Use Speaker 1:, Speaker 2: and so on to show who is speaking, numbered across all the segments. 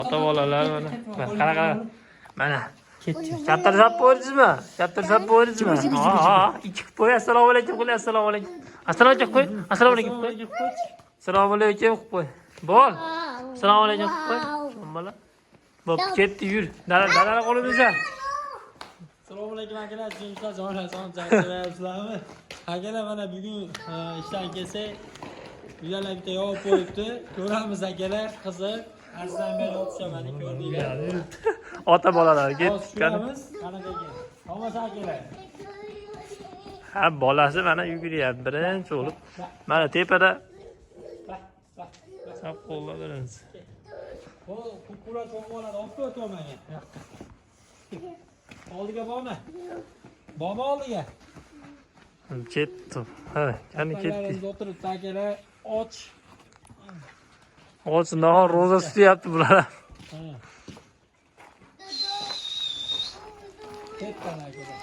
Speaker 1: Ota bolalar mana. Qara qara. Mana. Ketdi. Kaptar sap qo'ydingizmi? Kaptar sap qo'ydingizmi? Ha, ha. Ikki qilib qo'y. Assalomu alaykum qo'y. Assalomu alaykum. Assalomu alaykum qo'y. Assalomu alaykum qo'y. Assalomu alaykum qilib qo'y. Bo'l. Assalomu alaykum qilib qo'y. Bola. Bo'p ketdi, yur. Dada, dadani qo'lini uzar.
Speaker 2: Assalomu alaykum akalar, jimsizlar, jonlar, charchamayapsizlarmi? Akalar, mana bugun ishdan kelsak, uydalar bitta yopib qo'yibdi. Ko'ramiz akalar, qiziq. Anchadan beri o'tishamadik, ko'rdinglar.
Speaker 1: Ota bolalar
Speaker 2: Hozir
Speaker 1: ketdi.
Speaker 2: tushiramiz, qanaqa ekan. Tomosha akalar.
Speaker 1: Ha, bolasi mana yuguryapti birinchi bo'lib. Mana tepada chap qo'lda birinchi.
Speaker 2: Bu kukura cho'g'voladi, olib qo'y to'maga. Oldiga borma. Borma oldiga.
Speaker 1: Ketdi. Ha, qani ketdi.
Speaker 2: Akalarimiz o'tiribdi akalar, och.
Speaker 1: Och nahor ro'za tutyapti bular.
Speaker 2: Ha. Ketdi ana akalar.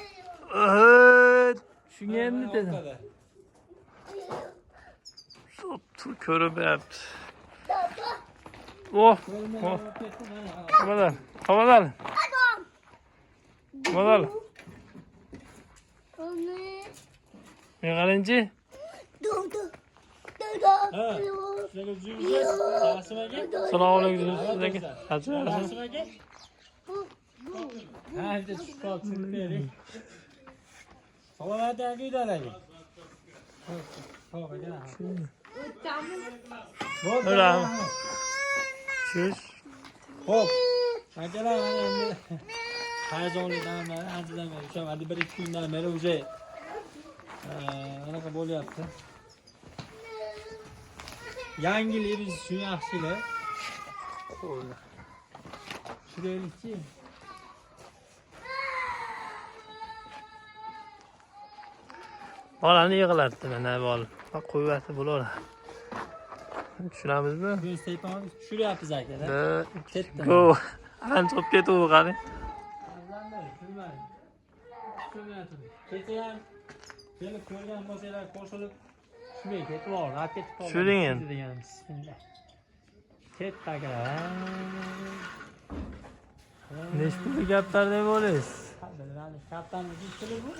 Speaker 1: Shunga endi dedim.
Speaker 2: Orqada.
Speaker 1: Tur ko'rinmayapti. Oh,
Speaker 2: Ko'rinmay
Speaker 1: oh.
Speaker 2: olib ketdi, mana.
Speaker 1: Havadan, havadan. Havadan. Men qarangchi.
Speaker 2: Ha. Sizlarga jumsiz. Yaxshimi aka?
Speaker 1: Assalomu alaykum sizlarga. Yaxshi, yaxshi.
Speaker 2: Yaxshimi aka? Ha, bitta tushib qolib tushirib bering. Salomat aka uydalarga. Xo'p, aka. Bo'ldi.
Speaker 1: Rahmat. Tush.
Speaker 2: Xo'p. Akalar, mana endi hayajonli damlar, anchadan beri ushamadi, 1-2 kundan beri уже anaqa bo'lyapti. Yangi yil biz uchun yaxshilar. Tushiraylikchi.
Speaker 1: Bolani yig'latdi mana bola. Quvvati bo'laveradi. Tushunamizmi?
Speaker 2: Ko'z tepamiz tushiryapmiz akalar.
Speaker 1: Bir, ikki,
Speaker 2: Ketdi.
Speaker 1: go. Ancha bo'lib ketdi qani.
Speaker 2: Kecha ham kelib ko'rgan bo'lsanglar qo'shilib tushmay ketib oldi, olib ketib qoldi.
Speaker 1: Tushiring endi.
Speaker 2: Degan bismillah. Ketdi akalar.
Speaker 1: Nechi pullik gaplar deb o'ylaysiz?
Speaker 2: Bilmadim, kaptanni nechi bu?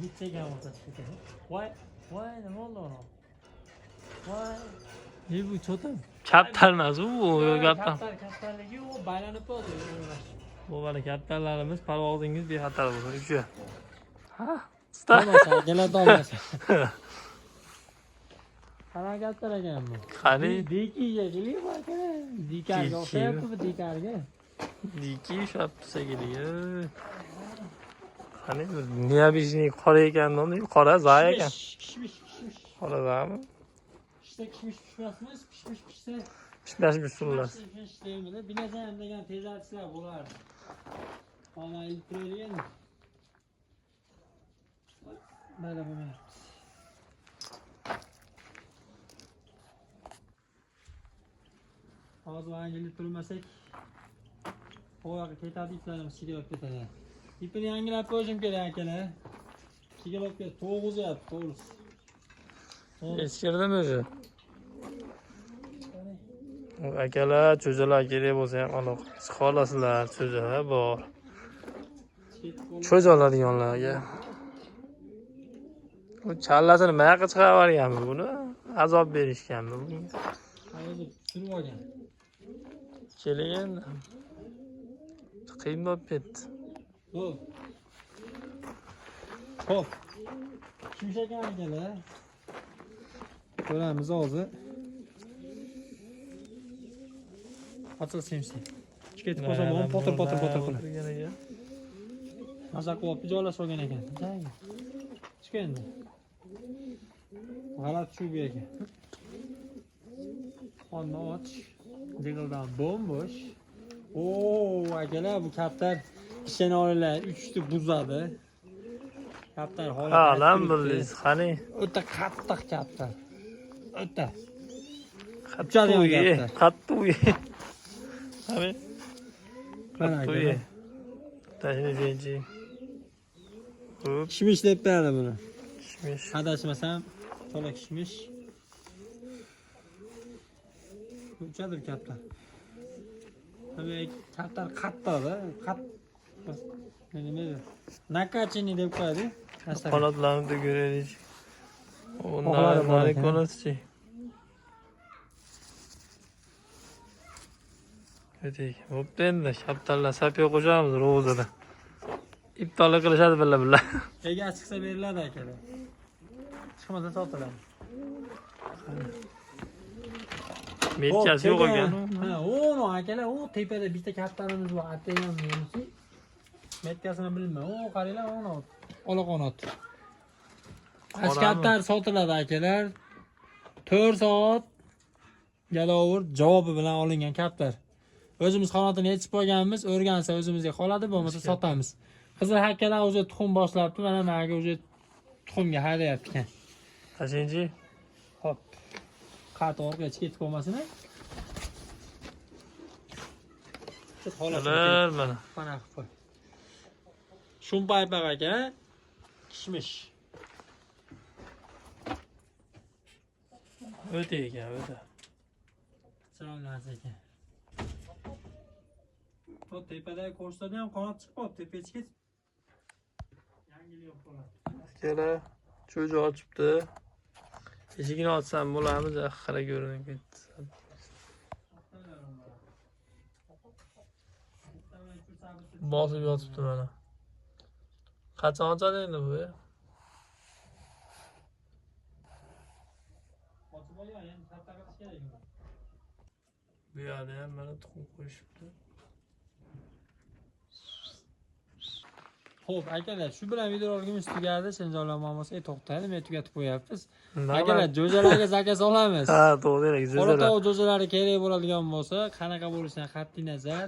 Speaker 2: Necha ekan o'rtasi ekan. Voy, voy, nima bo'ldi ona? Voy. Ne bu cho'tim?
Speaker 1: Kaptar emas u, kaptar.
Speaker 2: Kaptar, kaptarligi u baylanib qoldi.
Speaker 1: Bu mana kaptarlarimiz, parvozingiz bexatar bo'lsin. Uchi. Ha?
Speaker 2: Tomosha, akalar, tomosha. Qanaqa kaptar ekan bu?
Speaker 1: Qani?
Speaker 2: Diki shekilli bu aka. Dikarga
Speaker 1: Diki.
Speaker 2: o'xshayapti bu, dikarga.
Speaker 1: Diki ushlabdi shekilli. Qani bir необычный qora ekan, qora za ekan.
Speaker 2: Kishmish, kishmish.
Speaker 1: Qora zami?
Speaker 2: Pishsa kishmish pishmasmiz, pishmish pishsa
Speaker 1: Pishmasmish xullas.
Speaker 2: pishmish deymidi. Bilasan degan tezlatchilar bo'lardi. Ona ilib turadigan. Mana bo'lmayapti. Hozir yangilab turmasak, bu yoqqa ketadi, iplarimiz chigilib ketadi. Ipini yangilab qo'yishim kerak akalar. Chigilib ketdi, to'g'izyapti, to'g'risi.
Speaker 1: Eskirdimi o'zi? Akalar, cho'jalar kerak bo'lsa ham aloqa chiqa olasizlar, cho'jalar bor. Cho'ja oladiganlarga. Bu challasini mayoqqa chiqarib yuborganmi buni? Azob berishganmi bunga?
Speaker 2: O'zi tushirib olgan.
Speaker 1: Keling endi. Qiyin bo'lib ketdi.
Speaker 2: Xo'p. Xo'p. Tushmish ekan akalar. Ko'ramiz hozir. Ochil semsi. Ketib qolsa bo'ldi, potir potir potir qiladi.
Speaker 1: O'tirgan ekan.
Speaker 2: Maza qilyapti, joylashib olgan ekan. Chiq endi. G'alati shu bu ekan. Qonni och. Jig'ildan bo'm-bo'sh. Oo, akalar, bu kaptar ishini olinglar, 3 ta buzadi. Kaptar holat.
Speaker 1: Ha, alhamdulillah. Qani?
Speaker 2: O'ta qattiq kaptar. O'ta.
Speaker 1: Qattiq uyi,
Speaker 2: kaptar.
Speaker 1: qattiq uyi. Qani?
Speaker 2: Mana
Speaker 1: Qattiq uyi. Tashni. Hop,
Speaker 2: Kishmish deb beradi buni.
Speaker 1: kishmish.
Speaker 2: Adashmasam, to'la kishmish. Uchadir kaptar. Demak, kaptar qattiqda, qat nima edi? Nakachini deb qo'yadi.
Speaker 1: Qanotlarini da ko'raylik.
Speaker 2: Oqlari bor
Speaker 1: Ondan
Speaker 2: ekan.
Speaker 1: qanotchi. O'tik. Bo'pti endi kaptarlar sapga qo'shamiz ro'zada. Iftorlik qilishadi billa billa.
Speaker 2: Egasi chiqsa beriladi akalar. Chiqmasa sotiladi.
Speaker 1: Metkasi yo'q ekan.
Speaker 2: Ha, uni akalar, u tepada bitta kaptarimiz bor, atagan bunisi. Metkasini bilmayman. U qaranglar, uni ola qanot.
Speaker 1: Qorami?
Speaker 2: Kaptar sotiladi akalar. 4 soat galovur javobi bilan olingan kaptar. O'zimiz qanotini yechib qo'yganmiz, o'rgansa o'zimizga qoladi, bo'lmasa sotamiz. Qizil hakkadan o'zi tuxum boshlabdi, mana menga o'zi tuxumga haydayapti ekan.
Speaker 1: Tashlaychi.
Speaker 2: Hop. Qat orqaga ketib qolmasin.
Speaker 1: Ular mana.
Speaker 2: Mana qilib qo'y. Shumpaypaq aka, kishmish.
Speaker 1: O'ta ekan, o'ta.
Speaker 2: Chiroyli narsa ekan. Bu tepadagi ko'rsatda ham qanot chiqib qolibdi, tepaga chiqib. Yangilik yo'q qoladi.
Speaker 1: Akalar cho'ja ochibdi. Eshigini ochsam bo'lamiz, xira ko'rinib ketdi. Bosib yotibdi mana. Qachon ochadi endi bu?
Speaker 2: Ochib olgan, endi katta qilish kerak uni.
Speaker 1: Bu yerda ham mana tuxum qo'yishibdi.
Speaker 2: Xo'p, akalar, shu bilan videorolikimiz tugadi. Shinjonlar muammosi to'xtadi, men tugatib qo'yapmiz. Akalar, jo'jalarga zakaz olamiz.
Speaker 1: Ha, to'g'ri, jo'jalar.
Speaker 2: Qoratog' jo'jalari kerak bo'ladigan bo'lsa, qanaqa bo'lishidan qat'iy nazar,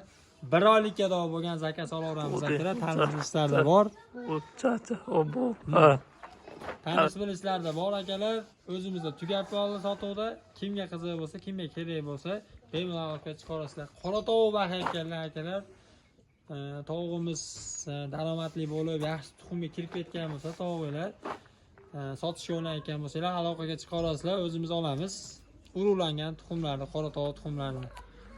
Speaker 2: bir oylikka davo bo'lgan zakaz olaveramiz akalar. Tanish bilishlarda bor.
Speaker 1: Ha.
Speaker 2: Tanish bilishlarda bor akalar. O'zimizda tugab qoldi sotuvda. Kimga qiziq bo'lsa, kimga kerak bo'lsa, bemalol olib chiqarasizlar. Qoratovuq baqayotganlar akalar. Tovug'imiz daromadli bo'lib, yaxshi tuxumga kirib ketgan bo'lsa, tovuqlar sotishga o'ynayotgan bo'lsanglar, aloqaga chiqarasizlar, o'zimiz olamiz. Urug'langan tuxumlarni, qora tovuq tuxumlarini.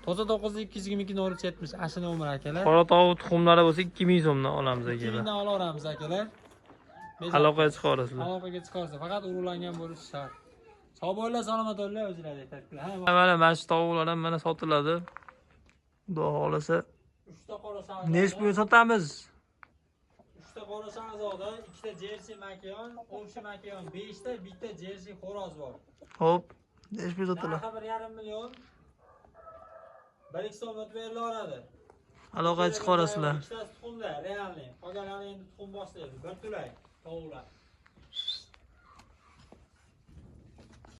Speaker 2: 99 222 070 ashu nomer akalar.
Speaker 1: Qora tovuq tuxumlari bo'lsa 2000 so'mdan olamiz akalar.
Speaker 2: 2000 dan olaveramiz akalar.
Speaker 1: Aloqaga chiqarasizlar.
Speaker 2: Aloqaga chiqarsa, faqat urug'langan bo'lishi shart. Sog' bo'linglar, salomat bo'linglar, o'zinglar aytadilar.
Speaker 1: Mana mana shu tovuqlar ham mana sotiladi. Xudo xohlasa.
Speaker 2: 3 ta qora shahzoda.
Speaker 1: Nechi pulga sotamiz?
Speaker 2: 3 ta qora shahzoda, 2 ta jersi makiyon, o'mshi makiyon, 5 ta, bitta jersi xo'roz bor.
Speaker 1: Hop, nechi pulga sotiladi?
Speaker 2: Narxi 1.5 million. 1-2 so'm o'tib berilaveradi.
Speaker 1: Aloqaga chiqarasizlar.
Speaker 2: Ikkitasi tuxumda, realniy. Qolganlari endi tuxum boshlaydi. Bir tulak tovuqlar.